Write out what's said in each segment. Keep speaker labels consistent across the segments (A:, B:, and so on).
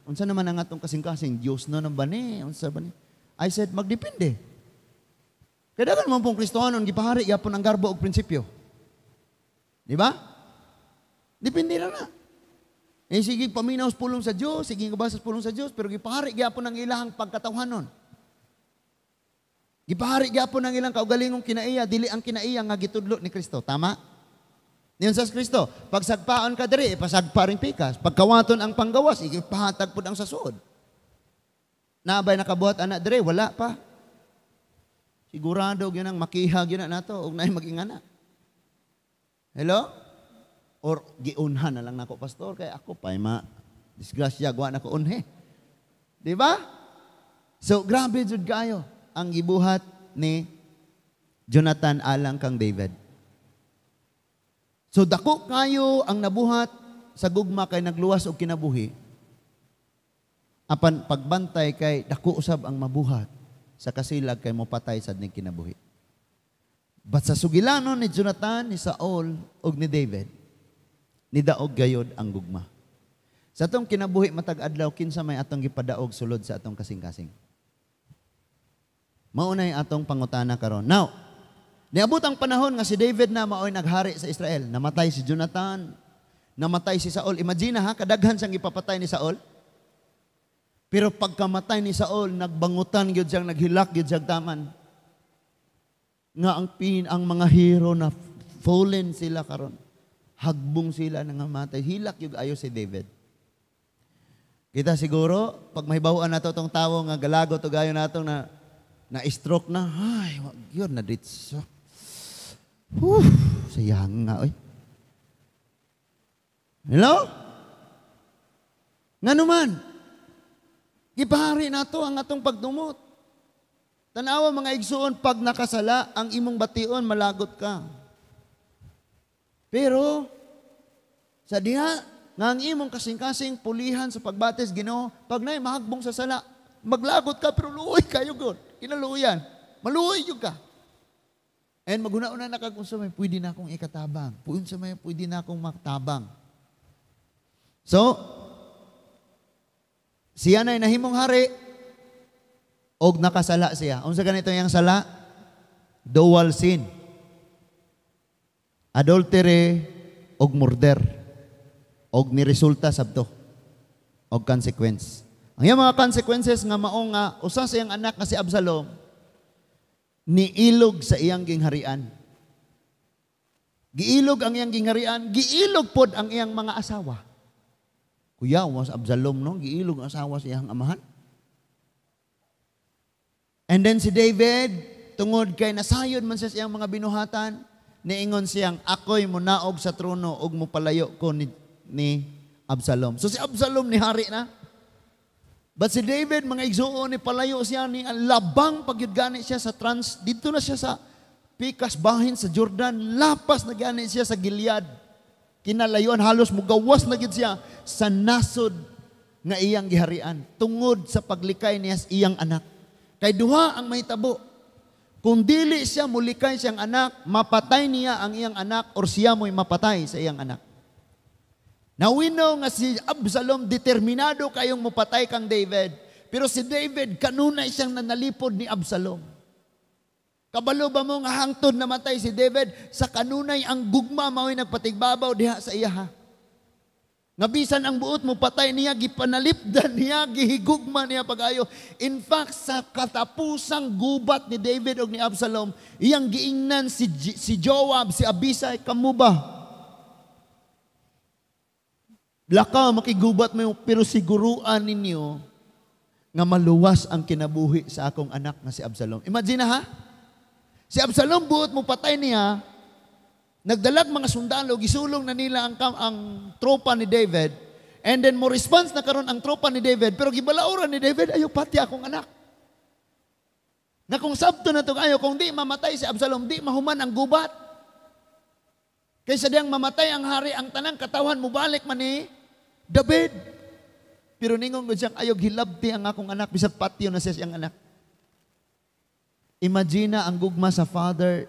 A: Unsa naman ang atong kasing-kasing? Diyos na nang bani? Unsa ba ni? I said, magdepende. Kaya daghan man pong Kristohanon, gipahari yapon ang garbo og prinsipyo. Di ba? Depende na na. Eh, sige, paminaw sa pulong sa Diyos, sige, kabasa sa pulong sa Diyos, pero gipahari gyapon ang ilahang pagkatawhanon. Gipahari gyapon ang ilang kaugalingong kinaiya, dili ang kinaiya nga gitudlo ni Kristo. Tama? Niyon sa Kristo, pagsagpaon ka diri, ipasagpa rin pikas. Pagkawaton ang panggawas, ipahatag pud ang sasuod. Nabay nakabuhat ana diri, wala pa. Sigurado gyud ang makihag gyud na nato og naay magingana. Hello? Or giunhan na lang nako, pastor, kay ako pa ma disgrasya gwa nako unhe. Di ba? So grabe jud kayo ang gibuhat ni Jonathan alang kang David. So dako kayo ang nabuhat sa gugma kay nagluwas og kinabuhi. Apan pagbantay kay dako usab ang mabuhat sa kasilag kay mopatay sad ning kinabuhi. But sa sugilanon ni Jonathan, ni Saul ug ni David, nidaog gayod ang gugma. Sa atong kinabuhi matag adlaw, kinsa may atong gipadaog sulod sa atong kasing-kasing? Mao nay atong pangutana karon. Now, niabot ang panahon nga si David na maoy naghari sa Israel. Namatay si Jonathan, namatay si Saul. Imagine ha, kadaghan siyang ipapatay ni Saul. Pero pagkamatay ni Saul, nagbangutan gyud siyang, naghilak gyud siyang taman. Nga ang mga hero na fallen sila karon. Hagbong sila nangamatay. Hilak gyud ayo si David. Kita siguro, pag mahibaw-an nato tong tawo nga galago to gayo nato na na stroke na, ay, wag yun, na ditso. Whew, sayang nga, oy. Hello? Nga naman, ipahari nato ang atong pagdumot. Tanawa mga igsuon, pag nakasala, ang imong bation, malagot ka. Pero, sa diha, nga ang imong kasing-kasing pulihan sa pagbates Ginoo, pag naay mahagbong sa sala, maglagot ka pero luoy kayo gud. Kinaluoyan. Maluoy gyud ka. And maghuna-una na kag unsa may pwede na akong ikatabang. Unsa may pwede na akong matabang. So, siya na'y nahimong hari og nakasala siya. Unsa ganito iyang sala? Dual sin. Adultery og murder. Og niresulta sabto og consequence. Ang iyang mga consequences nga mao nga usa sa iyang anak nga si Absalom niilog sa iyang gingharian. Giilog ang iyang gingharian, giilog pod ang iyang mga asawa. Kuya, was Absalom no, giilog ang asawa sa iyang amahan. And then si David, tungod kay nasayod man siya sa iyang mga binuhatan, niingon siyang, ako'y munaog sa trono ug mopalayo ko ni Absalom. So si Absalom ni hari na. But si David, mga igsuon, ni palayo siya, ni labang pagyud gani siya sa trans, dito na siya sa pikas bahin sa Jordan, lapas na gani siya sa Gilead. Kinalayuan, halos mugawas na gid siya sa nasod nga iyang giharian, tungod sa paglikay niya sa iyang anak. Kay duha ang mahitabo. Kung dili siya mulikay siyang anak, mapatay niya ang iyang anak or siya mo'y mapatay sa iyang anak. Now we know nga si Absalom determinado kayong mupatay kang David. Pero si David, kanunay siyang nanalipod ni Absalom. Kabalo ba mo nga hangtod namatay si David, sa kanunay ang gugma mao'y nagpatigbabaw diha sa iya ha. Nga bisan ang buot mo patay niya, gipanalipdan niya, gihigugma niya pag-ayo. In fact, sa katapusang gubat ni David og ni Absalom, iyang giingnan si Joab, si Abisai, kamo ba? Laka, makigubat mo, pero siguruan ninyo nga maluwas ang kinabuhi sa akong anak nga si Absalom. Imagine ha? Si Absalom, buot mo patay niya, nagdalag mga sundalo, gisulong na nila ang tropa ni David, and then mo response na karon ang tropa ni David, pero gibalauran ni David, ayo pati akong anak. Na kung sabto na to ayo, kung di mamatay si Absalom, di mahuman ang gubat. Kaysa diyang mamatay ang hari, ang tanang katawhan, mubalik man ni David. Pero ningon ko siyang, ayog hilabti ang akong anak, bisag patyo na siya siyang anak. Imagine ang gugma sa Father,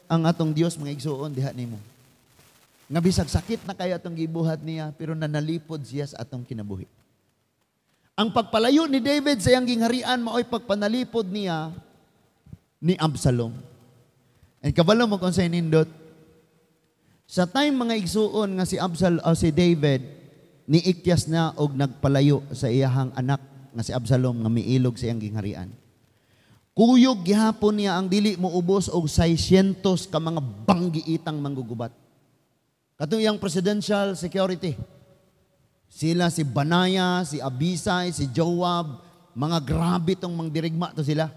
A: ang atong Dios mga igsuon diha nimo. Nga bisag sakit na kaya atong gibuhat niya, pero nanalipod siya sa atong kinabuhi. Ang pagpalayo ni David sa iyang gingharian mao'y pagpanalipod niya ni Absalom. And kabalo mo kung sa nindot. Sa time, mga igsuon, nga si David niikyas na og nagpalayo sa iyahang anak nga si Absalom nga miilog sa iyang gingharian, kuyog gihapon niya ang dili mo ubos og 600 ka mga banggiitang manggugubat. Katong iyang presidential security. Sila si Benaiah, si Abisai, si Joab, mga grabe tong mangdirigma to sila.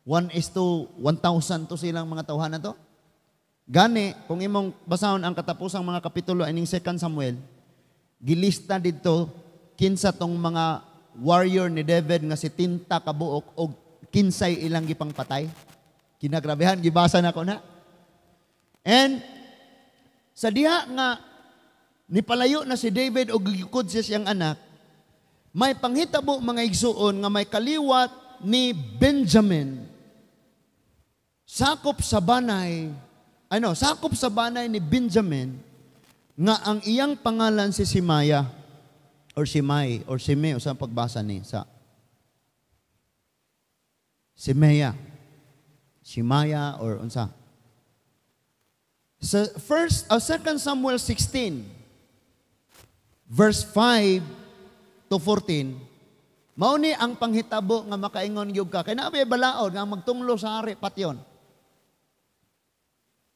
A: 1 is to 1,000 to silang mga tawhan na to. Gani, kung imong basahon ang katapusang mga kapitulo ining 2 Samuel, gilista dito kinsa tong mga warrior ni David nga 70 ka buok og kinsay ilang gipangpatay. Kinagrabehan, gibasa na ko na. And sa diha nga nipalayo na si David og gigukod siya siyang anak, may panghitabo, mga igsuon, nga may kaliwat ni Benjamin. Sakop sa banay, ano, sakop sa banay ni Benjamin nga ang iyang pangalan si Simaya or Simay or Sime o sa pagbasa ni sa Simea. Simaya or unsa. Sa first 2 Samuel 16 verse 5 to 14, mao ni ang panghitabo nga makaingon gyud ka kay naa balaod nga magtunglo sa hari patyon.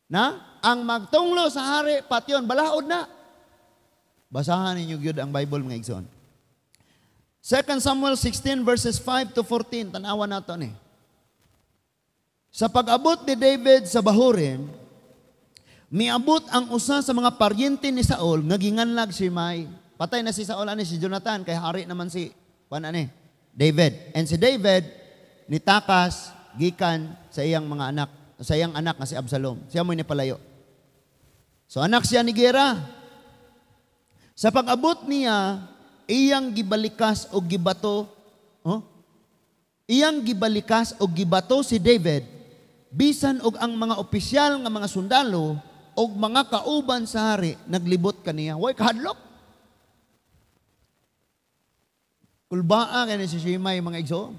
A: Na ang magtunglo sa hari patyon, balaod na. Basahan ninyo gyud ang Bible, mga igsoon. 2 Samuel 16 verses 5 to 14, tanawan nato ni. Sa pag-abot ni David sa Bahurim, miabot ang usa sa mga paryente ni Saul nga ginganlag Shimei. Patay na si Saul ani si Jonathan kay hari naman si kuan ani David. And si David nitakas gikan sa iyang mga anak, sa iyang anak nga si Absalom. Siya mo'y nipalayo. So anak siya ni Gera. Sa pag-abot niya, iyang gibalikas og gibato, oh? Iyang gibalikas og gibato si David bisan og ang mga opisyal nga mga sundalo og mga kauban sa hari naglibot kaniya. Way kahadlok. Kulbaa kani si Shimei, mga igsoon.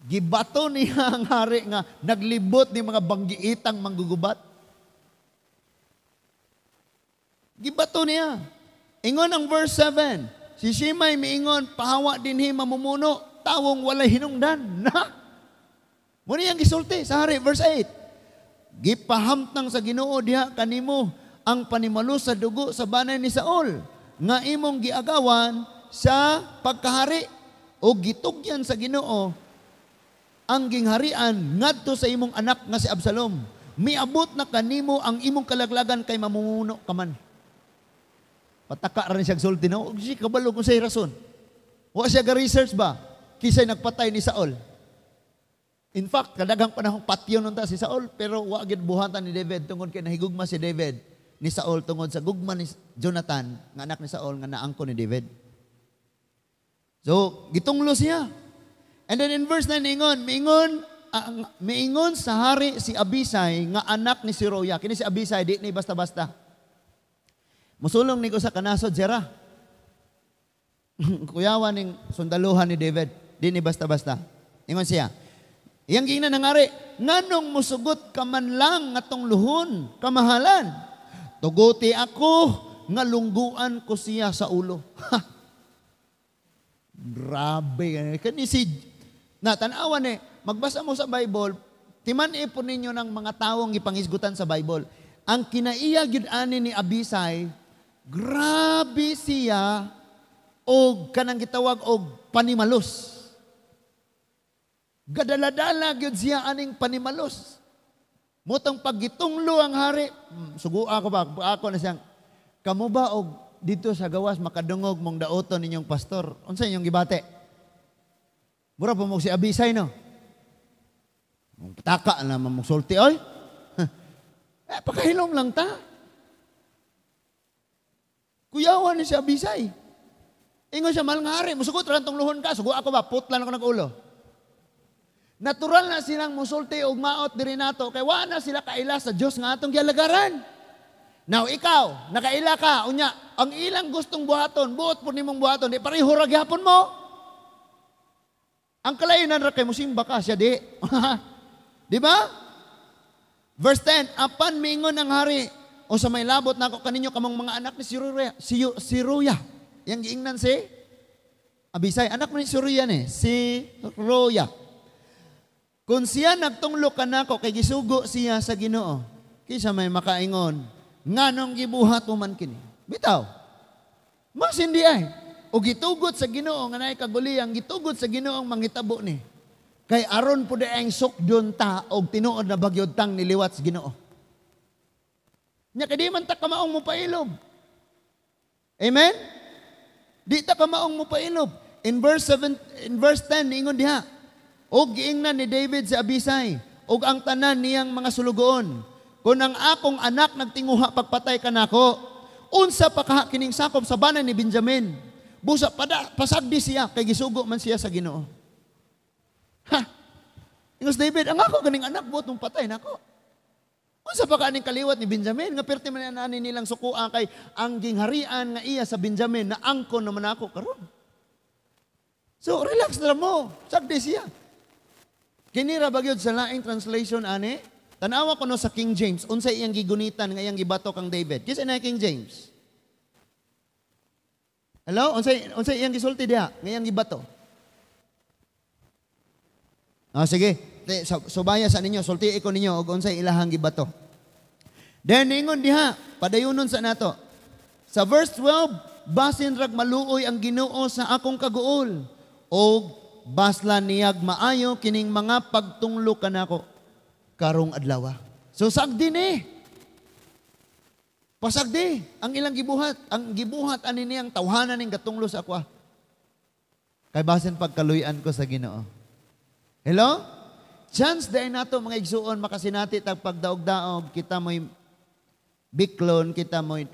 A: Gibato niya ang hari nga naglibot ni mga banggiitang manggugubat. Gibato niya. Ingon ang verse 7. Si Shimei miingon, "Pahawa dinhi, mamumuno, tawong walay hinungdan." Na? Muna iyang gisulti sa hari, verse 8. "Gipahamtang sa Ginoo diha kanimo ang panimalo sa dugo sa banay ni Saul nga imong giagawan sa pagkahari o gitugyan sa Ginoo ang gingharian ngadto sa imong anak nga si Absalom. Miabot na kanimo ang imong kalaglagan kay mamumuno ka man." Pataka ra ni siya sulti no. Og si kabalo kung say rason. Wa siya ga-research ba? Kisay nagpatay ni Saul. In fact, kadaghang panahon patyon unta si Saul, pero wa gyud buhatan ni David tungod kay nahigugma si David ni Saul tungod sa gugma ni Jonathan nga anak ni Saul nga naangko ni David. So, gitunglo siya. And then in verse 9 ingon, miingon sa hari si Abisai nga anak ni Siroya. Kini si Abisai di ni basta-basta. Musulong ni ko sa kanasod sira. Kuyawan ning sundaluhan ni David, di ni basta-basta. Ingon siya, iyang giingnan ng hari, "Nganong musugot ka man lang ngatong luhon, kamahalan? Tuguti ako nga lungguan ko siya sa ulo." Ha! Grabe. Kani si, na tanawan eh, magbasa mo sa Bible, timan-i po ninyo ng mga tawong ipangisgutan sa Bible. Ang kinaiya gyud ani ni Abisai, grabe siya og kanang gitawag og panimalos. Gadala-dala gyud siya aning panimalos. Mutong paggitunglo ang hari, sugua ko ba, ako na siyang, kamo ba og dito sa gawas makadungog mong daoton ninyong pastor? Unsa inyong gibate? Mura pa mo si Abisai, no? Mong pataka na mong sulti, oy. Eh, pakahilom lang ta. Kuyawan ni si Abisai. Ingon siya, "Mahal nga hari, musugot ra tong luhon ka, sugo ako ba, putlan ako ng ulo." Natural na silang musulti og maot diri nato kay wa na sila kaila sa Dios nga atong gialagaran. Now ikaw, nakaila ka, unya, ang ilang gustong buhaton, buot po nimong buhaton, di pareho ra gihapon mo. Ang kalainan ra kay musimba ka siya di. Di ba? Verse 10, apan mingon ang hari, o sa may labot nako kaninyo kamong mga anak ni Siruya, si Ruya. Yang giingnan si Abisay, anak mo ni Siruya ni, si Ruya. Kung siya nagtunglo kanako kay gisugo siya sa Ginoo, kaysa may makaingon, nganong gibuhat mo man kini. Bitaw. Mas hindi ay. O gitugot sa Ginoo nga naay kaguliyang, gitugot sa Ginoo ang manghitabo ni. Kay aron po di ang sukdon ta og tinuod na bagyod tang niliwat sa Ginoo. Nya kay di man ta kamaong mopailob. Amen? Di ta kamaong mopailob. In verse 7, in verse 10 niingon diha, og giingnan ni David si Abisay og ang tanan niyang mga sulugoon, kung ang akong anak nagtinguha pagpatay kanako, unsa pa kaha kining sakop sa banay ni Benjamin? Busa pada pasagdi siya kay gisugo man siya sa Ginoo. Ha? Ingos David, ang ako ganing anak buot mong patay nako. Unsa pa kaning kaliwat ni Benjamin nga perti man ani nilang sukuan kay ang gingharian nga iya sa Benjamin na angkon naman ako karon. So relax na mo, sagdi siya. Kini ra bagyod sa laing translation ani. Tanawa ko no sa King James, unsay iyang gigunitan nga iyang gibato kang David. Kinsa na King James? Hello, unsay iyang gisulti diha nga iyang gibato? Ah, sige, subaya sa ninyo, sulti ko ninyo og unsay ilahang gibato. Then ningon diha, padayunon sa nato. Sa verse 12, basin rag maluoy ang Ginoo sa akong kaguol og basla niyag maayo kining mga pagtunglo kanako karong adlaw. So sagdi ni. Pasagdi ang ilang gibuhat, ang gibuhat ani niyang tawhanan ning gatunglo sa akwa. Kay basin pagkaluyan ko sa Ginoo. Hello? Chance dahil nato mga igsuon makasinati tag pagdaog-daog, kita mo'y biklon, kita mo'y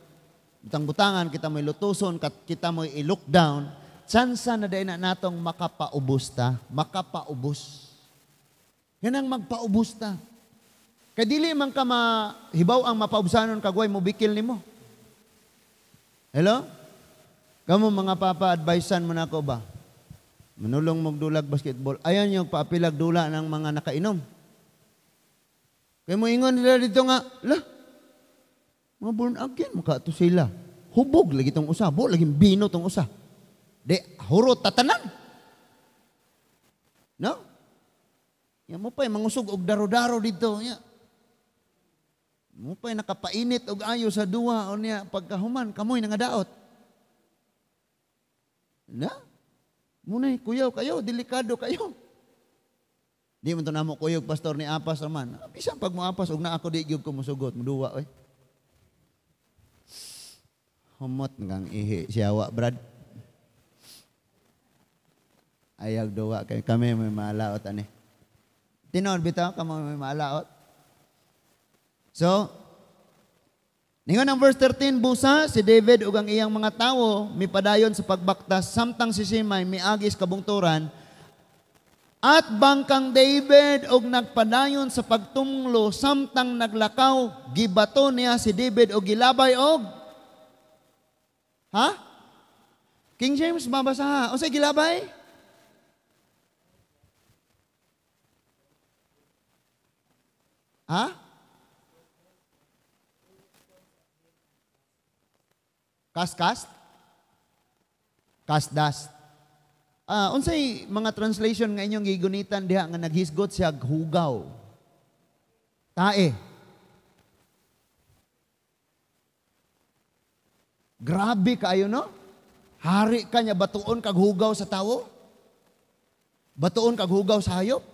A: butang-butangan, kita mo'y lutuson, kita mo'y i-lockdown. Chance na dahil na natong makapaubos ta, makapaubos. Yan ang magpaubos ta. Kay dili man ka mahibaw ang mapaubsanon kagway mo bikil nimo. Hello? Kamo mga papa, advisean mo na ako ba? Manulong magdulag basketball. Ayan yung paapilag dula ng mga nakainom. Kaya mo ingon nila dito nga, lah, mga born again, mukha to sila. Hubog lagi tong usa, bo lagi bino tong usa. De, hurot tatanan. No? Ya mo pa'y mangusog og daro-daro dito. Ya. Mo pa'y nakapainit og ayo sa duwa o niya pagkahuman kamoy nangadaot. Na? Munay kuyaw kayo, delikado kayo. Di man to namo kuyog pastor ni Apas raman. Bisan pag moapas og na ako di gyud ko mosugot, moduwa oy. Humot ngang ihi siyawa, Brad. Ayag duwa kay kami may maalaot ani. Tinuod bitaw kamo may maalaot. So, ningon ang verse 13, busa si David ug ang iyang mga tawo mipadayon sa pagbaktas samtang si Simay miagis kabungturan at bangkang David og nagpadayon sa pagtunglo samtang naglakaw gibato niya si David og gilabay og ha? King James mabasa ha. Unsay gilabay? Ha? Cast? Cast dust. Unsay mga translation nga inyong gigunitan diha nga naghisgot siya hugaw? Tae. Grabe kaayo no? Hari ka niya batuon kag hugaw sa tawo? Batuon kag hugaw sa hayop?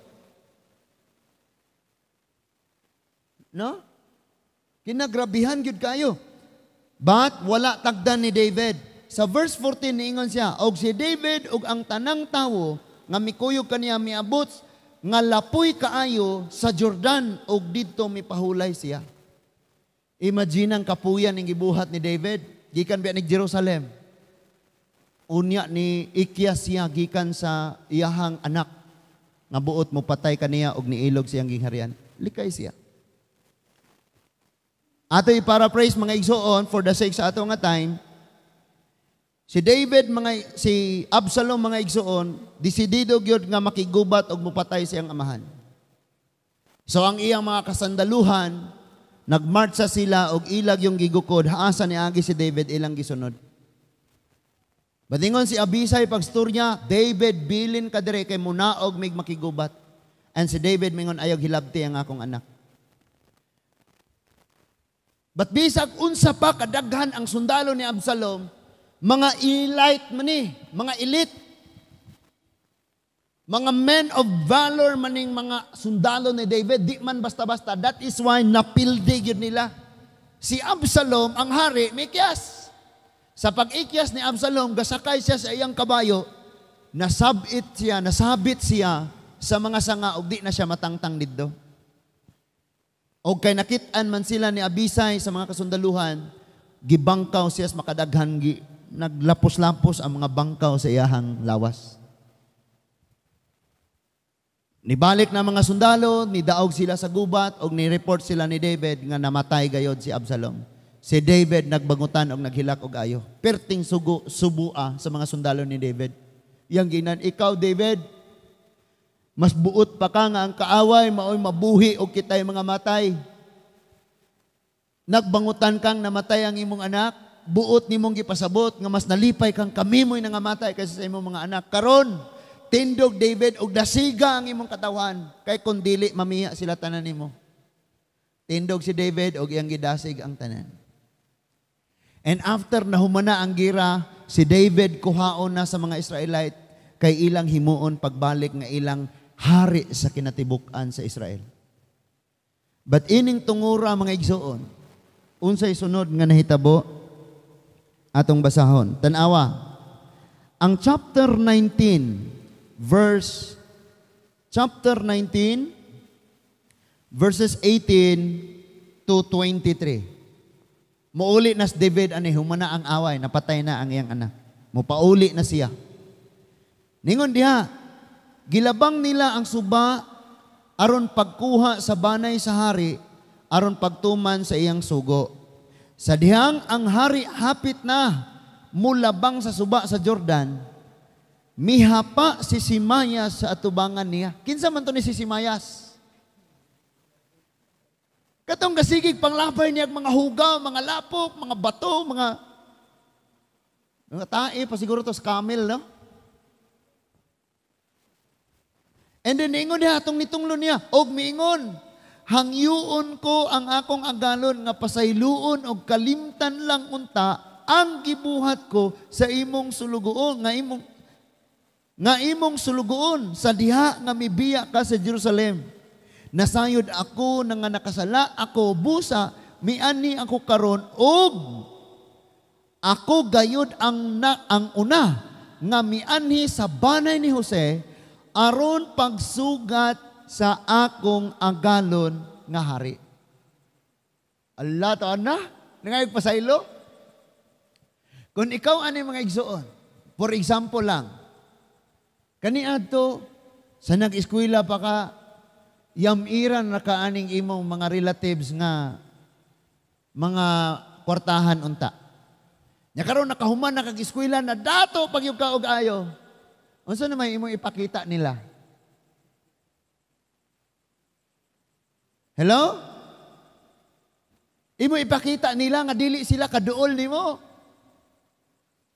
A: No? Kinagrabihan gyud kayo. But wala tagdan ni David. Sa verse 14 niingon siya, og si David og ang tanang tawo nga mikuyog kaniya miabot nga lapoy kaayo sa Jordan og didto mipahulay siya. Imagine ang kapuyan ning gibuhat ni David gikan biya ni Jerusalem. Unya ni ikyas siya gikan sa iyahang anak nga buot mo patay kaniya og niilog siyang gingharian. Likay siya. Ato i-paraphrase, mga igsoon, for the sake sa ato nga time. Si David, mga si Absalom, mga igsoon, desidido gyud nga makigubat og mupatay siyang amahan. So ang iyang mga kasandaluhan, nagmartsa sila og ilag yung gigukod, haasa ni agi si David, ilang gisunod. Badingon si Abisay pagstorya, "David, bilin ka dire kay munaog mig makigubat." And si David mingon, "Ayog hilabti ang akong anak." But bisag unsa pa kadaghan ang sundalo ni Absalom, mga elite man ni, mga elite. Mga men of valor maning mga sundalo ni David, di man basta-basta. That is why napildi gyud nila. Si Absalom, ang hari, mikyas. Sa pag-ikyas ni Absalom, gasakay siya sa iyang kabayo, nasabit siya, nasabit siya sa mga sanga ug di na siya matangtang didto. Og kay nakit-an man sila ni Abisay sa mga kasundaluhan, gibangkaw siya sa makadaghan, naglapos-lapos ang mga bangkaw sa iyahang lawas. Nibalik na mga sundalo, nidaog sila sa gubat, og ni-report sila ni David nga namatay gayod si Absalom. Si David nagbangutan og naghilak og ayo. Perting sugo, subua sa mga sundalo ni David. Yang ginan, "Ikaw, David, mas buot pa ka nga ang kaaway maoy mabuhi og kitay mga matay. Nagbangutan kang namatay ang imong anak, buot nimong gipasabot nga mas nalipay kang kami mo'y nangamatay kaysa sa imong mga anak. Karon, tindog, David, og dasiga ang imong katawan kay kun dili, mamiya sila tanan nimo." Tindog si David og iyang gidasig ang tanan. And after nahumana ang gira, si David kuhaon na sa mga Israelite kay ilang himuon pagbalik nga ilang hari sa kinatibuk-an sa Israel. But ining tungura, mga igsoon, unsay sunod nga nahitabo, atong basahon. Tanawa. Ang chapter 19 verse chapter 19 verses 18 to 23. Muuli na si David ani humana ang away, napatay na ang iyang anak. Mupauli na siya. Ningon diha, gilabang nila ang suba aron pagkuha sa banay sa hari, aron pagtuman sa iyang sugo. Sa dihang ang hari hapit na mulabang sa suba sa Jordan, mihapa si Simayas sa atubangan niya. Kinsa man to ni si Simayas? Katong gasigig panglabay niya mga hugaw, mga lapok, mga bato, mga tae pa siguro to sa camel, no? And then ingon niya atong nitunglo niya, og miingon, "Hangyuon ko ang akong agalon nga pasayloon og kalimtan lang unta ang gibuhat ko sa imong sulugoon nga imong sulugoon sa diha nga mibiya ka sa Jerusalem. Nasayod ako na nga nakasala ako, busa miani ako karon og ako gayud ang una nga mianhi sa banay ni Jose aron pagsugat sa akong agalon nga hari." Allah to na, nangayog pasaylo. Kung ikaw ani, mga igsoon, for example lang, kaniadto sa nag-eskwela pa ka, yamiran na kaaning imong mga relatives nga mga kwartahan unta. Nya karon nakahuman na kag eskwela, na dato pag yung ka og ayo. Unsa na may imong ipakita nila? Hello? Imo ipakita nila nga dili sila kaduol nimo.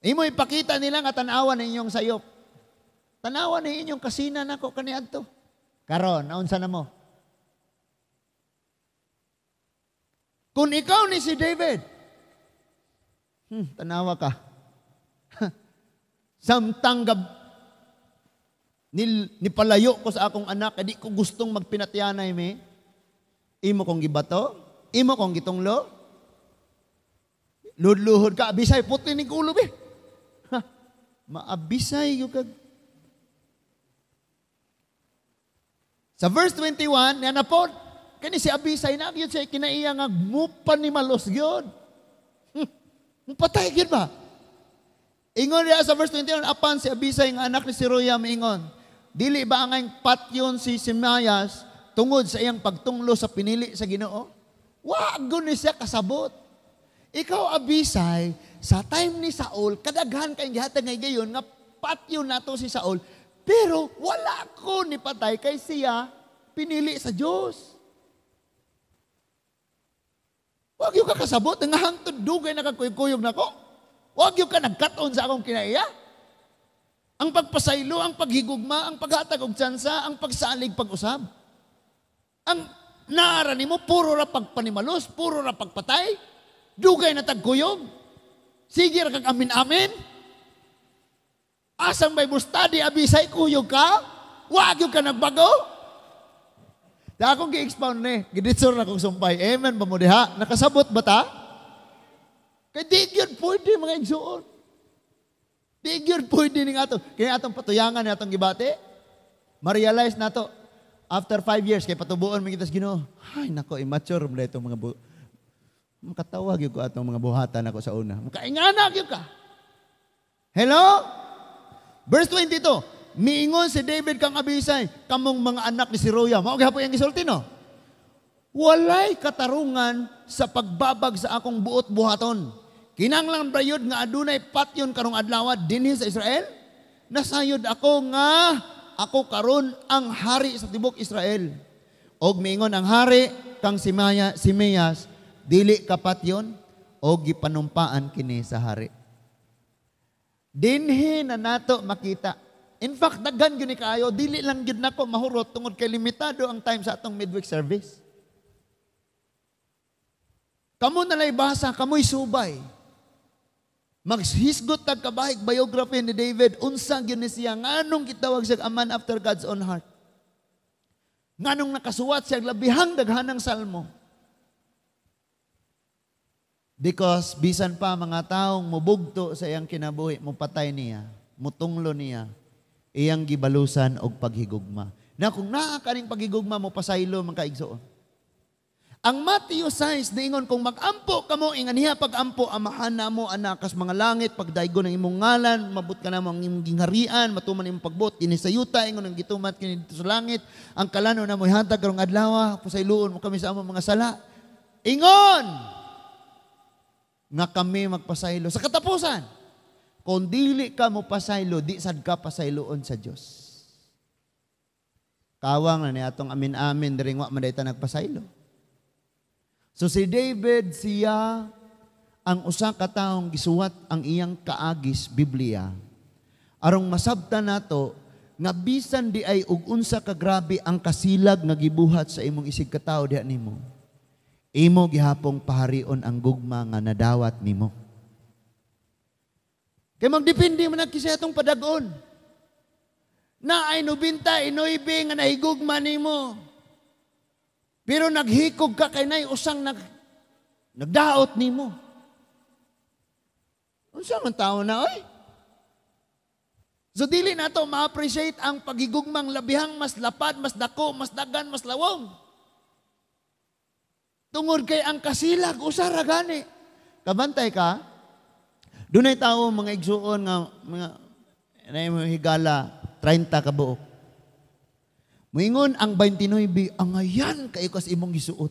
A: Imo ipakita nila nga tan-awa na inyong sayop. Tanawa na inyong kasina nako kaniadto. Karon, naunsa na mo? Kung ikaw ni si David, tanawa ka. Samtang gab, ni palayo ko sa akong anak, di ko gustong magpinatyanay me. Imo kong gibato, imo kong gitunglo. Luhod-luhod ka, abisay, puti ni ulo be. Ha, maabisay yung kag. Sa verse 21, yan na po, kani si Abisay na, yun siya kinaiya nga, mupa ni malos yun. Mupatay yun ba? Ingon niya sa verse 21, apan si Abisay nga anak ni Seruya miingon, "Dili ba ang patyon si Simayas tungod sa iyang pagtunglo sa pinili sa Ginoo?" Wa ni siya kasabot. Ikaw, Abisay, sa time ni Saul, kadaghan kay gihatag nga higayon nga patyon nato si Saul, pero wala ko ni patay kay siya pinili sa Dios. Wag gyud ka kasabot nga hangtod dugay nakakuyog-kuyog nako. Wag gyud ka nagkat-on sa akong kinaiya. Ang pagpasaylo, ang paghigugma, ang paghatag og tsansa, ang pagsalig pag-usab. Ang naara nimo puro ra pagpanimalos, puro ra pagpatay. Dugay na tagkuyog. Sige ra kag amin-amin. Asang Bible study, Abisay, kuyog ka? Wag gyud ka nagbago? Da akong gi-expound ni, giditsor na kong sumpay. Amen ba mo diha? Nakasabot ba ta? Kay di gyud pwede, mga igsuon. Di gyud pwede ning ato. Kaya atong patuyangan ni atong gibati. Ma-realize nato after 5 years kay patubuon man kita sa Ginoo. Ay nako, immature mo itong mga makatawag gyud ko atong mga buhatan ako sa una. Makaingana gyud ka. Hello? Verse 22. Miingon si David kang Abisay, "Kamong mga anak ni Zeruya." Mao gihapon iyang gisulti, no? "Walay katarungan sa pagbabag sa akong buot buhaton. Kinanglan bayod nga adunay patyon karong adlaw dinhi sa Israel? Nasayod ako nga ako karon ang hari sa tibok Israel." Og miingon ang hari kang Simaya, Simeyas, "Dili ka patyon," og gipanumpaan kini sa hari. Dinhi na nato makita. In fact, daghan gyud ni kaayo, dili lang gyud nako mahurot tungod kay limitado ang time sa atong midweek service. Kamo na lay basa, kamoy subay. Maghisgot tag kabahig biography ni David, unsa gyud ni siya, nganong gitawag siya a man after God's own heart? Nganong nakasuwat siya labihang daghanang salmo? Because bisan pa mga taong mubugto sa iyang kinabuhi, mupatay niya, mutunglo niya, iyang gibalusan og paghigugma. Na kung naa kaning paghigugma, mo pasaylo man kaigsoon. Ang Matthew 6 niingon, kung mag-ampo kamo inganiha pag-ampo: "Amahan namo anak kas mga langit, pagdaygon ang imong ngalan, mabot ka namo ang imong gingharian, matuman imong pagbuot dinhi sa yuta ingon ang gituman kini dito sa langit. Ang kalanon namo ihatag karong adlaw, pasayloon mo kami sa among mga sala." Ingon nga kami magpasaylo. Sa katapusan, kung dili ka mo pasaylo, di sad ka pasayloon sa Dios. Kawang na ni atong amin-amin diri wa man ta nagpasaylo. So si David, siya ang usa ka taong gisuwat ang iyang kaagis Biblia arong masabtan nato nga bisan di ay og unsa ka grabe ang kasilag nga gibuhat sa imong isig katawo diha nimo, imo gihapong paharion ang gugma nga nadawat nimo. Kay magdepende man na atong padag-on. Na ay 99 nga nahigugma nimo. Pero naghikog ka kay nay usang nagdaot nimo. Unsa man tao na oy? So dili nato ma-appreciate ang pagigugmang labihang mas lapad, mas dako, mas dagan, mas lawom. Tungod kay ang kasilag usa ra gani. Kabantay ka? Dunay tawo, mga igsuon, nga mga na mo higala 30 ka buok. Moingon ang 29, "Angayan kayo kas imong gisuot."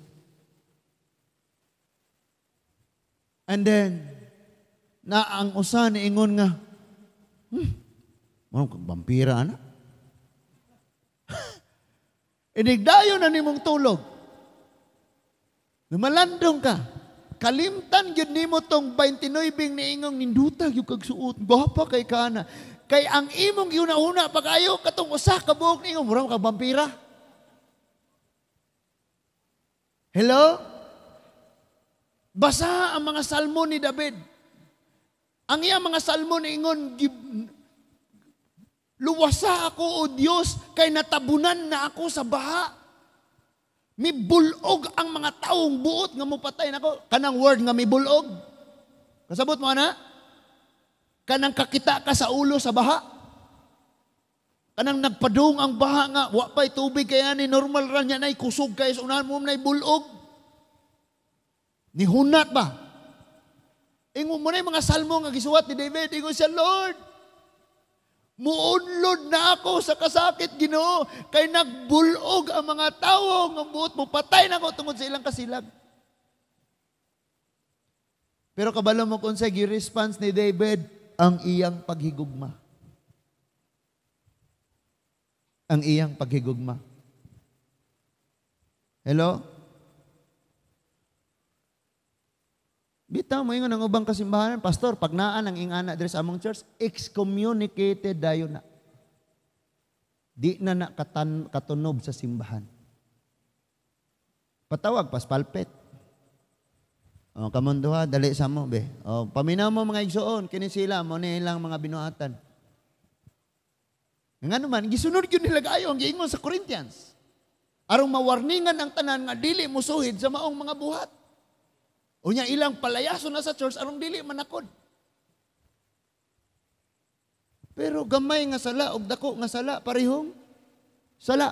A: And then, na ang usa niingon nga, "Mao kag vampira ana." Inigdayon na nimong tulog. Numalandong ka. Kalimtan gyud nimo tong 29 niingong, "Ninduta gyud kag suot. Gwapa kay kana." Kay ang imong giuna-una pag-ayo katong usa ka buok niingon, "Mura kag vampira." Hello? Basa ang mga salmo ni David. Ang iyang mga salmo niingon, "Luwasa ako, O Dios, kay natabunan na ako sa baha. Mibulog ang mga taong buot nga mupatay nako." Kanang word nga mibulog. Kasabot mo ana? Kanang kakita ka sa ulo sa baha. Kanang nagpadung ang baha nga wa pa'y tubig kaya ni normal ra niya nay kusog kay sa unahan mo nay bulog. Nihunat ba? Ingon mo na yung mga salmo nga gisuwat ni David. Ingon siya, "Lord, muunlod na ako sa kasakit, Ginoo, kay nagbulog ang mga tawo nga buot mo patay na ako tungod sa ilang kasilag." Pero kabalo mo kung sa gi-response ni David, ang iyang paghigugma. Ang iyang paghigugma. Hello? Bitaw mo ingon ang ubang kasimbahan, pastor, pag naan ang ingana diri sa among church, excommunicated dayon na. Di na na katunob sa simbahan. Patawag pas palpit. O, kamon duha, dali sa mo, be. O, paminaw mo mga igsoon, kini sila, mo ni ilang mga binuhatan. Nga naman, gisunod yun nila kayo ang giingon sa Corinthians. Arong mawarningan ang tanan nga dili musuhid sa maong mga buhat. Unya ilang palayaso na sa church, arong dili manakod. Pero gamay nga sala, og dako nga sala, parehong sala.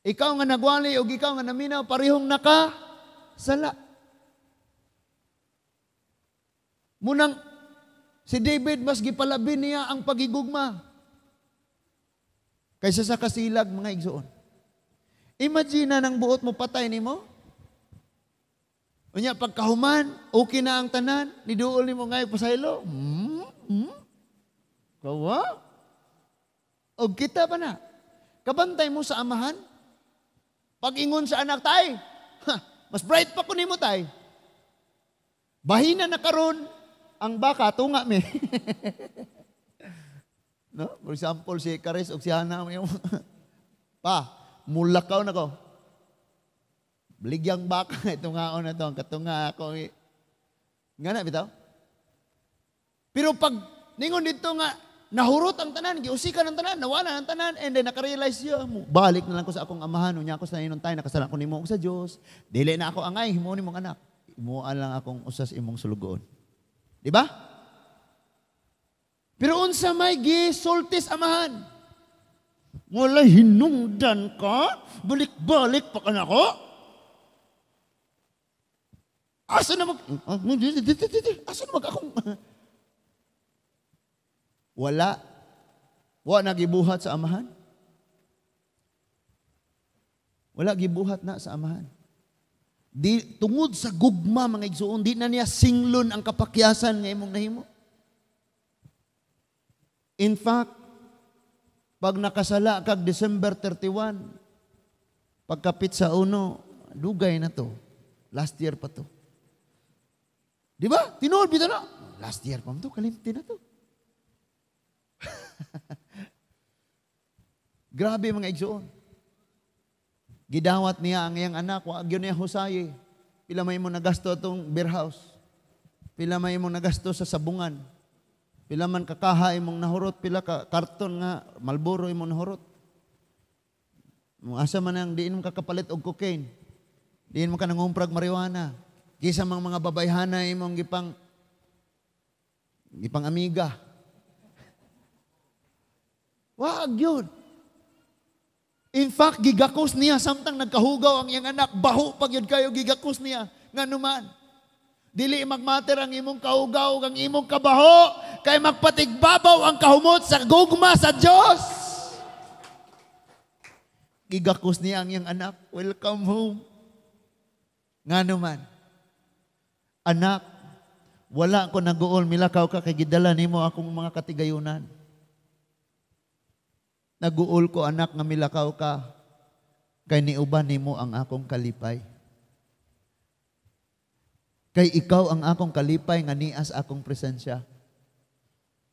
A: Ikaw nga nagwali, og ikaw nga naminaw, parehong naka sala. Munang si David mas gipalabi niya ang pagigugma kaysa sa kasilag, mga igsoon. Imagine na nang buot mo patay nimo. Unya pagkahuman, okay na ang tanan, niduol nimo ngay pasaylo. Kawa? Og kita pa na. Kabantay mo sa amahan. Pag-ingon sa anak, tay, ha, mas bright pa ko nimo, tay. Bahina na karon ang baka tunga mi. No? For example, si Karis o si Hana, pa, mulakaw na ko. Bligyang baka, itungaon na to, ang katunga ako. Nga na, bitaw? Pero pag ningon dito nga, nahurot ang tanan, giusikan ang tanan, nawala ang tanan, and then nakarealize siya, balik na lang ko sa akong amahan, unya ako sa inon tayo, nakasala ko nimo sa Diyos, dili na ako angay, himuon nimong anak. Himuan lang akong usas imong sulugoon. Di ba? Pero unsa may gisultis amahan? Wala hinungdan ka? Balik-balik pa ka nako? Asa na mag... Asa na mag akong... Wala. Wa nagibuhat sa amahan. Wala gibuhat na sa amahan. Di, tungod sa gugma mga igsoon, di na niya singlon ang kapakyasan nga imong nahimo. In fact, pag nakasala kag December 31, pagkapit sa uno, dugay na to. Last year pa to. Di ba? Tinuod bitaw na. Last year pa to, kalimti na to. Grabe mga igsoon. Gidawat niya ang iyang anak, wa gyud niya husaye. Pila may imong nagasto atong beer house. Pila may imong nagasto sa sabungan. Pila man kakaha imong nahurot, pila ka karton nga Marlboro imong nahurot. Asa man ang diin mo kakapalit og cocaine. Diin mo ka nangumprag marijuana. Kisa mang mga babayhana imong gipang amiga. Wag yun. In fact, gigakos niya samtang nagkahugaw ang iyang anak, baho pag yun kayo gigakos niya. Nganuman, dili magmater ang imong kahugaw, ang imong kabaho, kay magpatigbabaw ang kahumot sa gugma sa Diyos. Gigakos niya ang iyang anak, welcome home. Nganuman, anak, wala ko naguol, milakaw ka kay gidala nimo akong mga katigayunan. Naguol ko anak nga milakaw ka, kay niuban nimo ang akong kalipay. Kay ikaw ang akong kalipay nga nias akong presensya.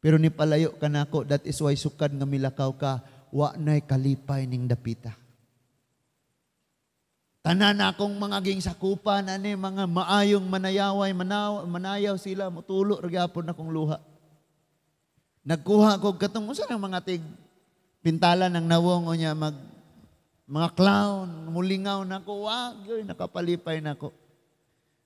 A: Pero nipalayo ka nako, that is why sukad nga milakaw ka, wa na'y kalipay ning dapita. Tanan akong mga ging sakupan, ani mga maayong manayaway, manayaw sila, mutulo ra gyapon akong luha. Nagkuha ko katong usa ng mga tig pintala ng nawong o niya mga clown, mulingaw na ko, wag yun, nakapalipay na ko.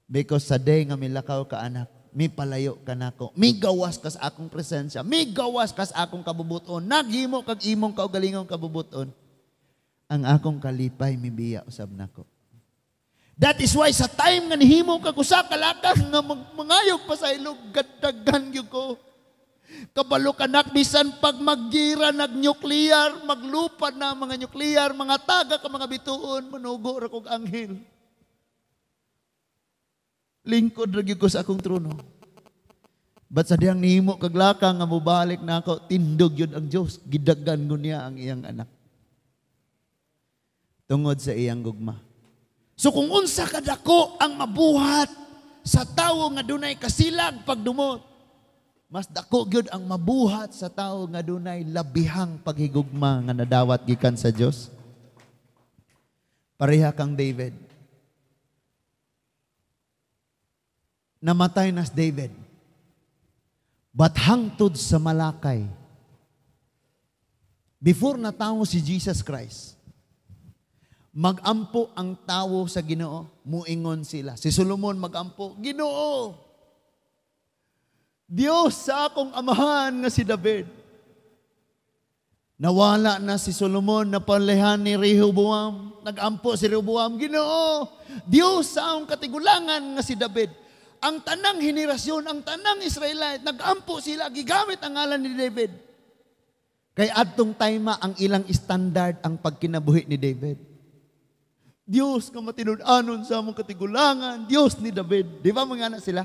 A: Because sa day nga milakaw ka anak, mi palayo ka nako, mi gawas ka sa akong presensya, mi gawas ka sa akong kabubuton, naghimo kag imong kaugalingong kabubuton, ang akong kalipay mibiya usab nako. That is why sa time nga nihimo ka usa ka lakang nga mangayog pa sa ilog, gadagan gyud ko. Kabalo kanak bisan pag maggira nag-nuclear, maglupad na mga nuclear, mga taga ka mga bituon, manugo ra kog anghel. Lingkod ra gyud ko sa akong trono. But sa dihang nihimo kag lakang nga mobalik na ako, tindog yun ang Diyos. Gidagan ko niya ang iyang anak. Tungod sa iyang gugma. So kung unsa kadako ang mabuhat sa tawo nga dunay kasilag pagdumot, mas dako gyud ang mabuhat sa tawo nga dunay labihang paghigugma nga nadawat gikan sa Dios. Pareha kang David. Namatay na si David. But hangtod sa Malakay, before natawo si Jesus Christ, magampo ang tawo sa Ginoo, muingon sila. Si Solomon magampo, "Ginoo, Dios sa akong amahan nga si David." Nawala na si Solomon, napalihan ni Rehoboam. Nagampo si Rehoboam, "Ginoo, Dios sa akong katigulangan nga si David." Ang tanang henerasyon, ang tanang Israelite, nagampo sila, gigamit ang ngalan ni David. Kay adtong time ang ilang standard ang pagkinabuhi ni David. Dios nga matinud-anon sa among katigulangan, Dios ni David. Di ba mga anak sila?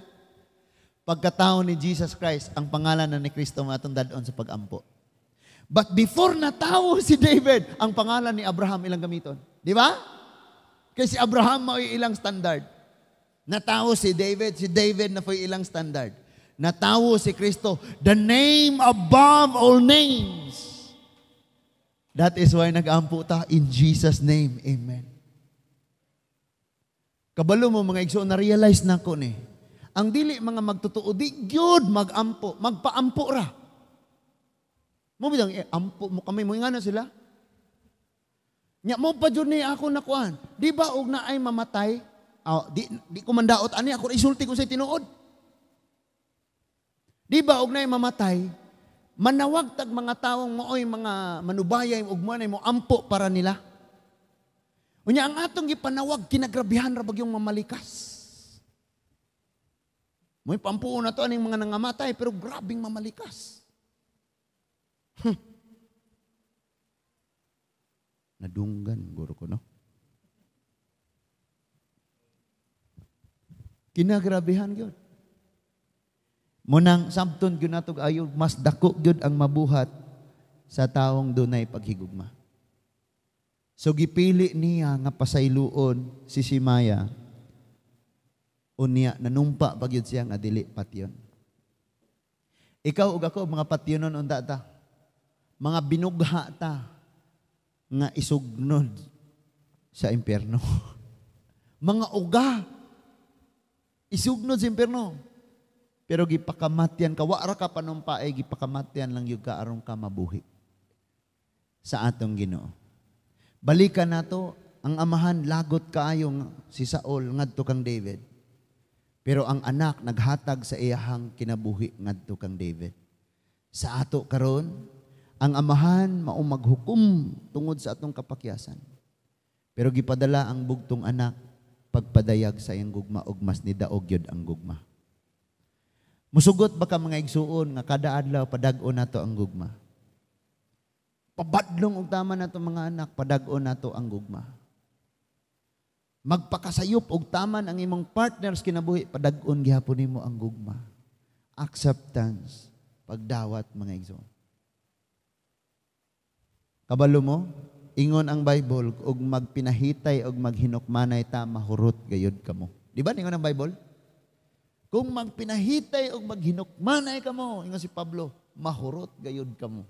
A: Pagkatao ni Jesus Christ, ang pangalan na ni Kristo atong dad-on sa pagampo. But before natawo si David, ang pangalan ni Abraham ilang gamiton. Di ba? Kasi si Abraham mao'y ilang standard. Natawo si David na po'y ilang standard. Natawo si Kristo, the name above all names. That is why nag-ampo ta in Jesus' name. Amen. Kabalo mo mga igsoon, na-realize na ko ni. Ang dili mga magtotoo, di gyud mag-ampo, magpaampo ra. Mo bitang ampo mo kami, mo ingana sila. Nya mo pa jud ni ako nakuan. Di ba og naay mamatay? Oh, di ko mandaot ani, ako isulti ko sa tinuod. Di ba og naay mamatay, manawag tag mga tawong maoy mga manubayay og mo mo ampo para nila. Unya ang atong gipanawag kinagrabihan ra bagyong mamalikas. Mo'y pampuon na to aning mga nangamatay pero grabing mamalikas. Nadunggan guro ko no. Kinagrabihan gyud. Munang sabton gyud natog ayo mas dako gyud ang mabuhat sa taong dunay paghigugma. So gipili niya nga pasayloon si Shemaya. Unya nanumpa pa gyud siya nga dili patyon. Ikaw ug ako mga patyonon unta ta. Mga binugha ta nga isugnod sa impyerno. Mga uga isugnod sa impyerno. Pero gipakamatyan ka, wa ra ka panumpaay, gipakamatyan lang gyud ka aron ka mabuhi sa atong Ginoo. Balikan nato ang amahan lagot kaayo si Saul ngadto kang David. Pero ang anak naghatag sa iyahang kinabuhi ngadto kang David. Sa ato karon, ang amahan mao maghukom tungod sa atong kapakyasan. Pero gipadala ang bugtong anak pagpadayag sa iyang gugma ug mas nidaog gyud ang gugma. Musugot ba ka mga igsuon nga kada adlaw padag-on nato ang gugma? Pabadlong og tama nato mga anak, padag-on nato ang gugma. Magpakasayop og taman ang imong partners kinabuhi, padag-on gihapon nimo ang gugma. Acceptance, pagdawat mga igsoon. Kabalo mo, ingon ang Bible, og magpinahitay og maghinukmanay ta, mahurot gayud kamo. Di ba ingon ang Bible? Kung magpinahitay og maghinukmanay kamo, ingon si Pablo, mahurot gayud kamo.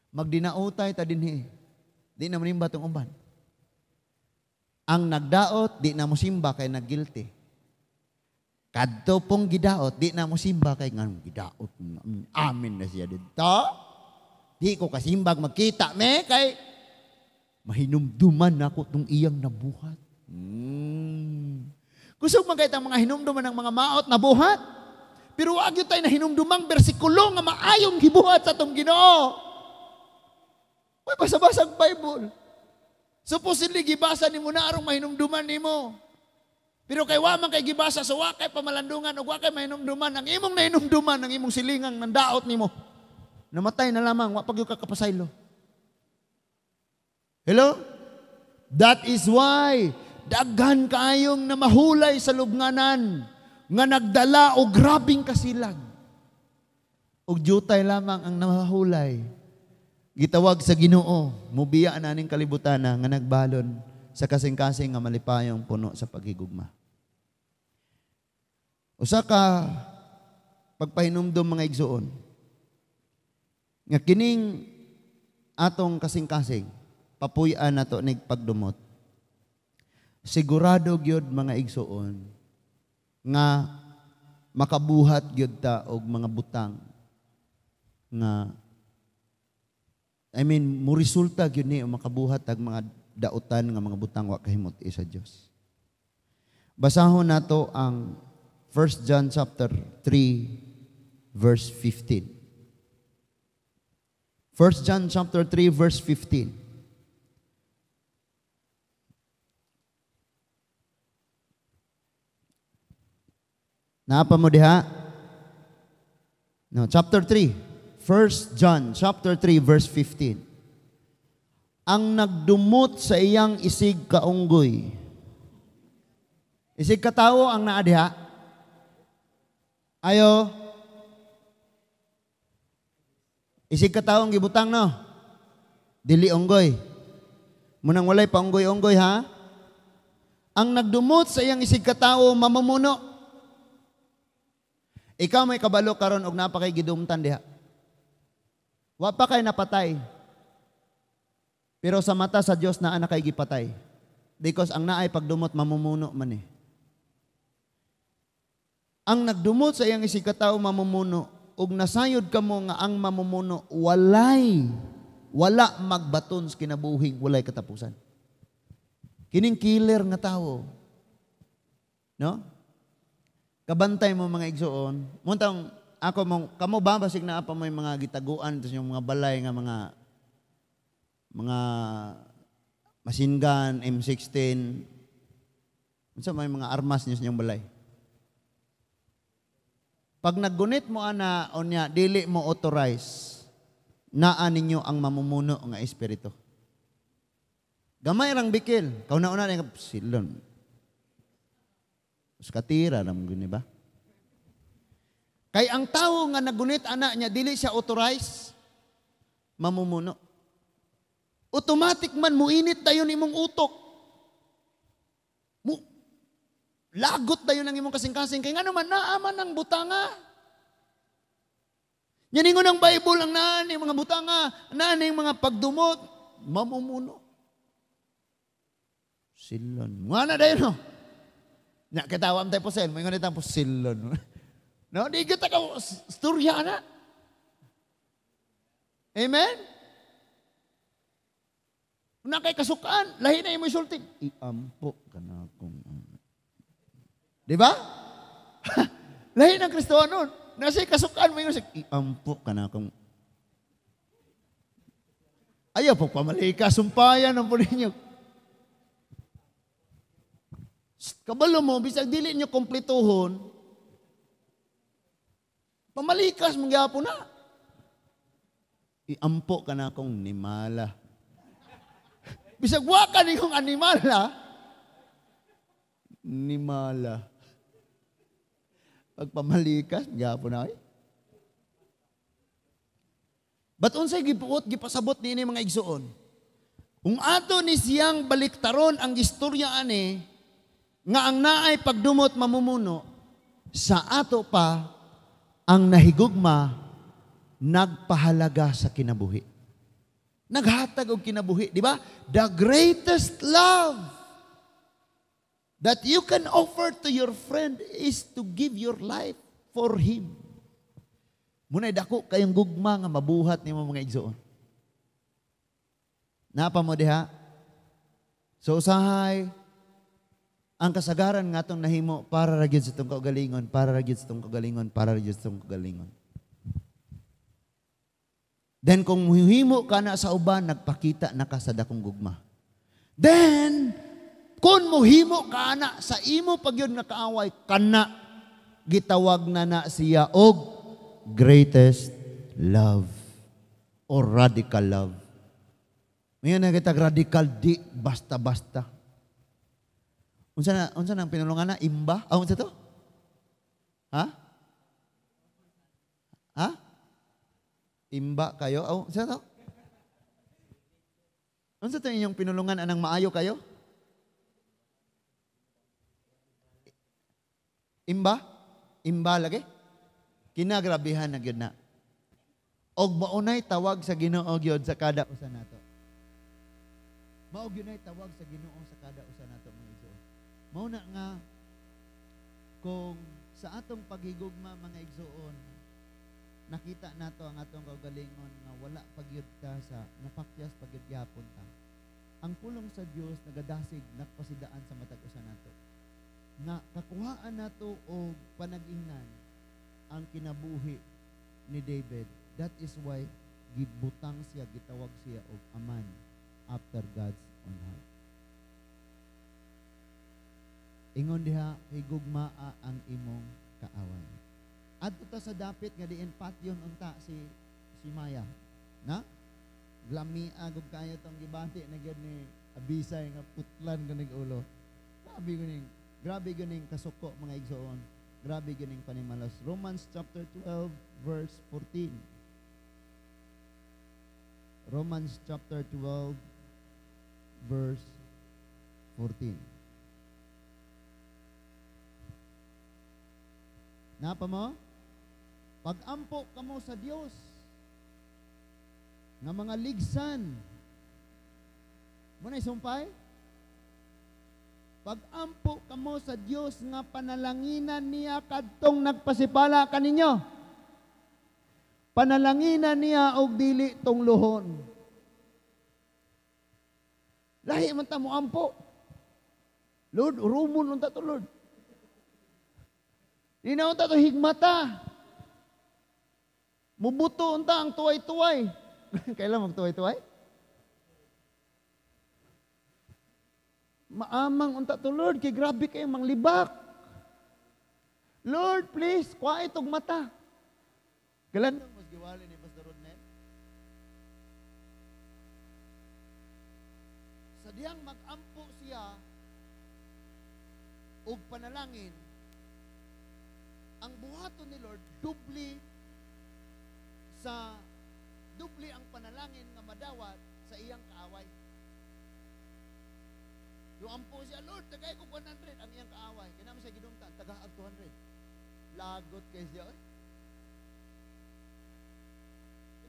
A: Magdinautay ta dinhi. Di na manimba tong uban. Ang nagdaot, di na mosimba kay nagguilty. Kadto pong gidaot, di na mosimba kay nganong gidaot. Amin na siya dito. Di ko kasimbag magkita me kay mahinumduman nako tong iyang nabuhat. Kusog man kay tang mga hinumduman ng mga maot na buhat. Pero wag gyud tay nahinumdumang bersikulo nga maayong gibuhat sa atong Ginoo. Uy, basa-basa ang Bible. Supposedly gibasa nimo na arong mahinumduman nimo. Pero kay wa man kay gibasa, so wa kay pamalandungan ug wa kay mahinumduman ang imong nahinumduman ang imong silingang nandaot nimo. Namatay na lamang, wa pa gyud ka kapasaylo. Hello? That is why Daghan kaayong namahulay sa lubnganan nga nagdala og grabing kasilag. Og jutay lamang ang namahulay. Gitawag sa Ginoo, mubiya na ning kalibutan nga nagbalon sa kasing-kasing nga malipayong puno sa paghigugma. Usa ka pagpahinumdom, mga igsuon, nga kining atong kasing-kasing papuy-an nato nig pagdumot. Sigurado gyud, mga igsuon, nga makabuhat gyud ta og mga butang nga, I mean, mo resulta gyud ni o makabuhat tag mga dautan nga mga butang wa kahimut sa Dios. Basahon nato ang 1 John chapter 3 verse 15. 1 John chapter 3 verse 15. Naa pa mo diha? No, chapter 3. 1 John chapter 3 verse 15. Ang nagdumot sa iyang isig kaunggoy. Isig katawo ang naa diha? Ayo. Isig katawo ang gibutang, no? Dili unggoy. Munang walay paunggoy-unggoy, ha? Ang nagdumot sa iyang isig katawo mamumuno. Ikaw may kabalo karon og naa pa kay gidumtan diha. Wa pa kay napatay. Pero sa mata sa Dios naa na kay gipatay. Because ang naay pagdumot mamumuno man eh. Ang nagdumot sa iyang isig katawo mamumuno ug nasayod kamo nga ang mamumuno wala magbaton sa kinabuhing walay katapusan. Kining killer nga tawo. No? Kabantay mo, mga igsuon. Muntang ako mong kamo ba basig naa pa mo'y mga gitaguan sa inyong mga balay nga mga machine gun, M16. Unsa may mga armas niyo sa inyong balay? Pag naggunit mo ana unya dili mo authorize, naa ninyo ang mamumuno nga espiritu. Gamay rang bikil, kauna-una ni silon. Skatira ra mo gini ba? Kay ang tawo nga nagunit ana niya dili siya authorize, mamumuno. Automatic man muinit dayon imong utok. Mu lagot dayon ang imong kasing-kasing kay ngano man naa man ang butanga. Nya ningon ang Bible, ang naa ni mga butanga, naa ni mga pagdumot, mamumuno. Silon. Nga na dayon no. Nya kitawam tayo posel, moingon itang posilon. No, di kita ka storya na. Amen? Na kay kasukaan, lahi na imo isulti. Iampo ka na akong. Di ba? Lahi ng Kristohanon. Nasa kasukaan mo yung iampo ka na akong. Ayaw po pamalika, sumpayan ang po ninyo. Kabalo mo, bisag dili niyo kompletohon, pamalikas mong gyapon na. Iampo ka na akong nimala. Bisag wa ka ni kong animala. Nimala. Pagpamalikas, gyapon na ay. But unsay gipuot, gipasabot niini, mga igsuon? Kung ato ni siyang baliktaron ang istorya ani, nga ang naay pagdumot mamumuno, sa ato pa ang nahigugma nagpahalaga sa kinabuhi. Naghatag og kinabuhi, di ba? The greatest love that you can offer to your friend is to give your life for him. Muna'y dako kayong gugma nga mabuhat nimo, mga igsoon. Napa mo diha? So usahay, ang kasagaran nga atong nahimo para ra gyud sa itong kaugalingon, para ra gyud sa itong kaugalingon, para ra gyud sa itong kaugalingon. Then kung muhimo ka na sa uban, nagpakita na ka sa dakong gugma. Then, kung muhimo ka na sa imo pag yun nga kaaway, kana gitawag na na siya og greatest love or radical love. Ngayon na kita radical, di basta-basta. Unsa na ang pinulungan na? Imba? Ah, unsa to? Ha? Ha? Imba kayo? Oh, unsa to? Unsa to inyong pinulungan anang maayo kayo? Imba? Imba lagi? Kinagrabihan na gyud na. Og maunay tawag sa Ginoo gyud sa kada usa nato. Mao gyud nay tawag sa Ginoo sa kada usa nato, mga igsoon. Mao na nga kung sa atong paghigugma, mga igsoon, nakita nato ang atong kaugalingon nga wala pagyud ta sa napakyas pagyud gihapon ta. Ang pulong sa Dios nagadasig, nagpasidaan sa matag usa nato. Nga kakuhaan nato og panag-ingnan ang kinabuhi ni David. That is why gibutang siya, gitawag siya og a man after God's own heart. Ingon diha, higugmaa ang imong kaaway. Adto ta sa dapit nga diin patyon unta si Maya. Na? Glamia gud kayo tong gibati na gyud ni Abisay nga putlan ganig ulo. Grabe ganing kasuko, mga igsoon. Grabe ganing panimalos. Romans chapter 12 verse 14. Romans chapter 12 verse 14. Napa mo? Pag-ampo kamo sa Dios nga mga ligsan. Mo na sumpay? Pag-ampo kamo sa Dios nga panalanginan niya kadtong nagpasipala kaninyo. Panalanginan niya og dili tunglohon. Lahi man ta mo ampo. Lord, urumon unta to, Lord. Di na unta to higmata. Mubuto unta ang tuway-tuway. Kailan magtuway-tuway? Maamang unta to, Lord, kay grabe kayo manglibak. Lord, please, kuha itong mata. Kailan mas giwali ni Pastor Rodney? Sa diyang mag-ampo siya og panalangin, ang buhaton ni Lord, dubli ang panalangin nga madawat sa iyang kaaway. Yung ampo siya, Lord, tagay ko 100, ang iyang kaaway. Kaya naman siya gidumtan, tagaag 200. Lagot kay siya, oy.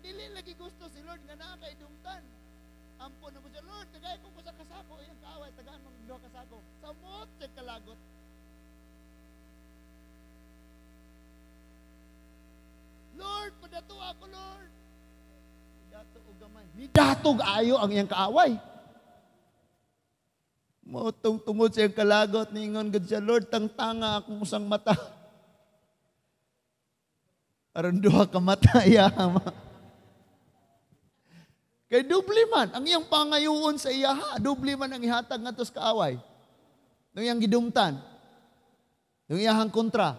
A: Dili lagi gusto si Lord nga naa kay dumtan. Ampo na mo siya, Lord, tagay ko sa kasako, iyang kaaway, tagaan mong duha kasako. Samot siya kalagot. Lord, padato ako, Lord. Dato og gamay. Nidatog ayo ang iyang kaaway. Motong tungod sa iyang kalagot, niingon gud siya, Lord, tangtanga akong usang mata. Aron duha ka mata iya. Kay dubli man ang iyang pangayoon sa iyaha, dubli man ang ihatag ngadto sa kaaway. Nung iyang gidumtan, nung iyahang kontra.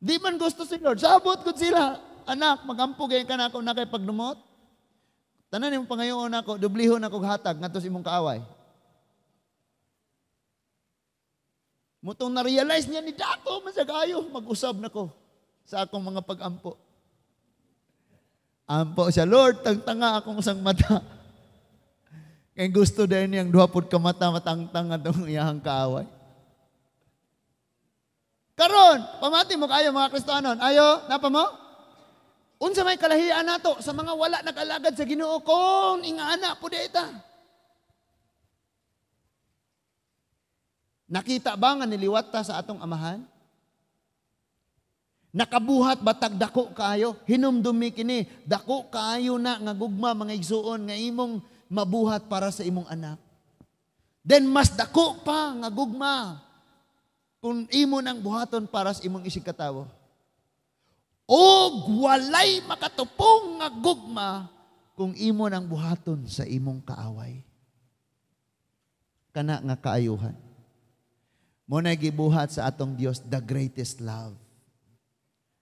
A: Di man gusto si Lord. Sabot gud sila. Anak, magampo gay ka nako na kay pagdumot. Tanan imong pangayoon nako, dublihon ako hatag ngadto sa imong kaaway. Mutong na-realize niya ni dato man sa kayo, mag-usab nako sa akong mga pag-ampo. Ampo siya, Lord, tangtanga akong usang mata. Kay gusto dahil niyang duha pud ka mata matangtang atong iyahang kaaway. Karon, pamati mo kayo mga Kristohanon. Ayo, napa mo? Unsa may kalahian nato sa mga wala nag-alagad sa Ginoo kung ingana pud ita. Nakita ba nga niliwat ta sa atong amahan? Nakabuhat ba tag dako kaayo? Hinumdumi kini, dako kaayo na nga gugma, mga igsuon, nga imong mabuhat para sa imong anak. Then mas dako pa nga gugma kung imo nang buhaton para sa imong isig katawo. Og walay makatupong nga gugma kung imo nang buhaton sa imong kaaway. Kana nga kaayuhan. Mo na gibuhat sa atong Dios the greatest love.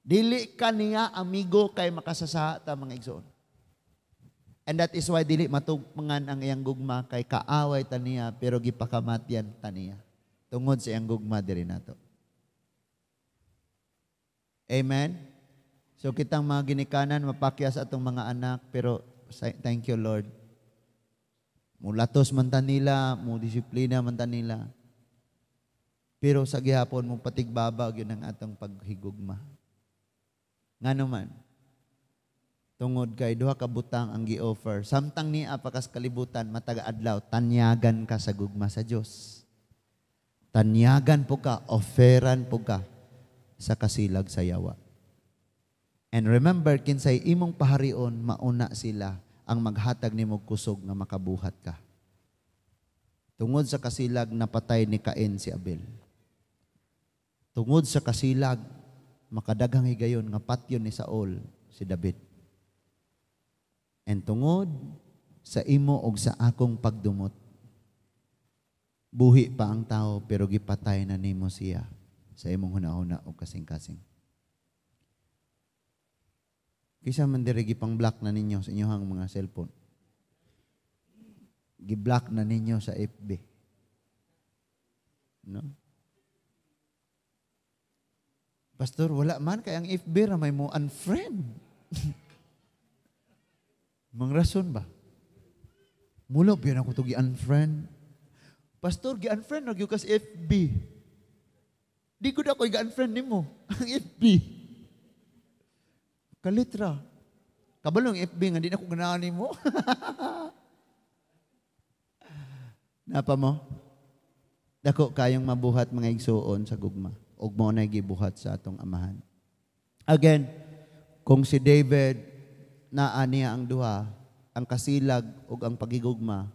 A: Dili ka niya amigo kay makasasa ta, mga igsoon. And that is why dili matugmangan ang iyang gugma kay kaaway ta niya pero gipakamatyan ta niya. Tungod sa iyang gugma diri nato. Amen? So kitang mga ginikanan, mapakyas atong mga anak, pero thank you, Lord. Mulatos man ta nila, mo disiplina man ta nila. Pero sa gihapon mo patigbaba gyud ang atong paghigugma. Ngano man? Tungod kay duha ka butang ang gi-offer. Samtang niya pa kas kalibutan, matag adlaw tanyagan ka sa gugma sa Dios. Tanyagan po ka, offeran po ka sa kasilag sa yawa. And remember, kinsay imong paharion, mauna sila ang maghatag nimo kusog nga makabuhat ka. Tungod sa kasilag, napatay ni Cain si Abel. Tungod sa kasilag, makadaghang higayon nga patyon ni Saul si David. And tungod sa imo og sa akong pagdumot, buhi pa ang tao pero gipatay na nimo siya sa imong hunahuna o kasing-kasing. Kisa man diri gipang block na ninyo sa inyong mga cellphone. Gi-block na ninyo sa FB. No? Pastor, wala man kay ang FB ra may mo unfriend. Mang rason ba? Mulo biyan ako to gi-unfriend. Pastor, gi-unfriend ra gyud ka sa FB. Di gud ako gi-unfriend nimo ang FB. Kalitra. Kabalo ang FB nga di na ko ganahan nimo. Napa mo? Dako kayong mabuhat mga igsuon sa gugma. Ug mao na gibuhat sa atong amahan. Again, kung si David naa niya ang duha, ang kasilag ug ang pagigugma,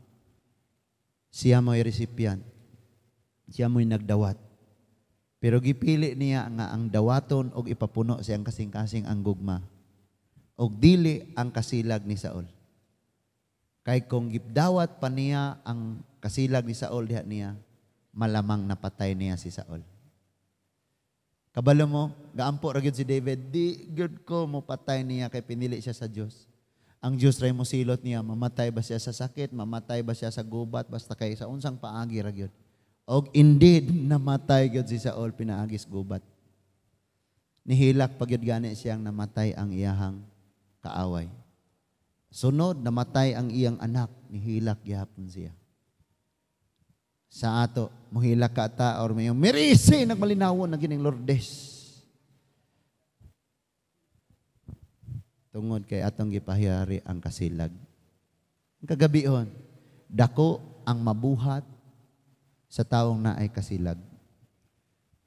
A: siya mo'y recipient. Siya mo'y nagdawat. Pero gipili niya nga ang dawaton og ipapuno siyang kasing-kasing ang gugma. Og dili ang kasilag ni Saul. Kay kung gidawat pa niya ang kasilag ni Saul diha niya, malamang napatay niya si Saul. Kabalo mo, gaampo ra gyud si David, di gyud ko mo patay niya kay pinili siya sa Dios. Ang Dios ray mo silot niya, mamatay ba siya sa sakit, mamatay ba siya sa gubat, basta kay sa unsang paagi ra gyud. Og indeed namatay gyud si Saul pinaagis gubat. Nihilak pa gyud gani siyang namatay ang iyahang kaaway. Sunod namatay ang iyang anak, nihilak gihapon siya. Sa ato, muhilak ka ta or may mirisi nagmalinawon na gining Lourdes. Tungod kay atong gipahiyari ang kasilag. Ang kagabihon, dako ang mabuhat sa taong naay kasilag.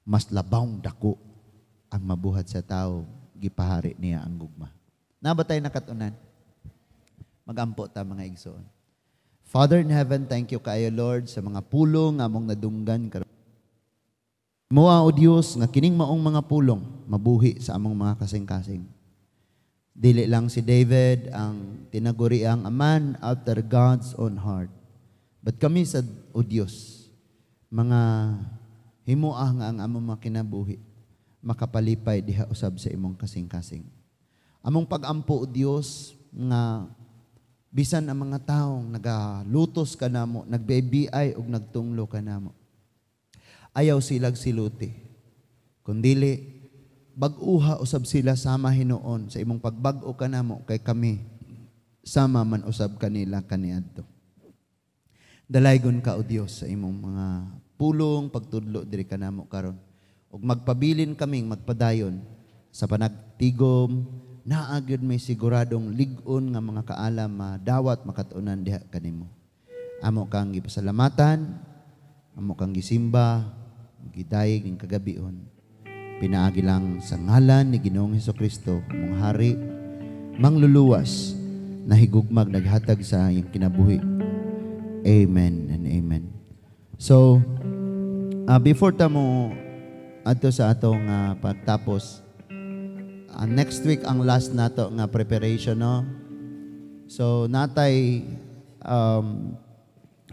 A: Mas labawng dako ang mabuhat sa tao, gipahari niya ang gugma. Nabatay nakatunan? Magampo ta mga igsoon. Father in heaven, thank you kaayo Lord sa mga pulong nga among nadunggan karon. Moa o Dios nga kining maong mga pulong mabuhi sa among mga kasing-kasing. Dili lang si David ang tinaguri ang a man after God's own heart. But kami sa o Dios, mga himuah nga ang among mga kinabuhi makapalipay diha usab sa imong kasing-kasing. Among pag-ampo o Dios nga bisan ang mga taong nagalutos ka namo, nagbebiay og nagtunglo ka namo. Ayaw silag siluti. Kundili bag-uha usab sila sama hinuon sa imong pagbag-o ka namo kay kami sama man usab kanila kaniadto. Dalaygon ka o Dios sa imong mga pulong pagtudlo diri kanamo karon. Ug magpabilin kaming magpadayon sa panagtigom, naa gyud may siguradong lig-on nga mga kaalam madawat makatunan diha kanimo. Amo kang gipasalamatan, amo kang gisimba, gidayeg ning kagabihon. Pinaagi lang sa ngalan ni Ginoong Hesukristo, among hari, mangluluwas, nahigugmag naghatag sa iyang kinabuhi. Amen and amen. So, before ta mo adto sa atong pagtapos, next week ang last nato nga preparation, no? So, natay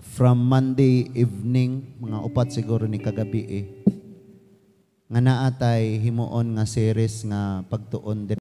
A: from Monday evening, mga 4 siguro ni kagabi nga naatay himuon nga series nga pagtuon diri.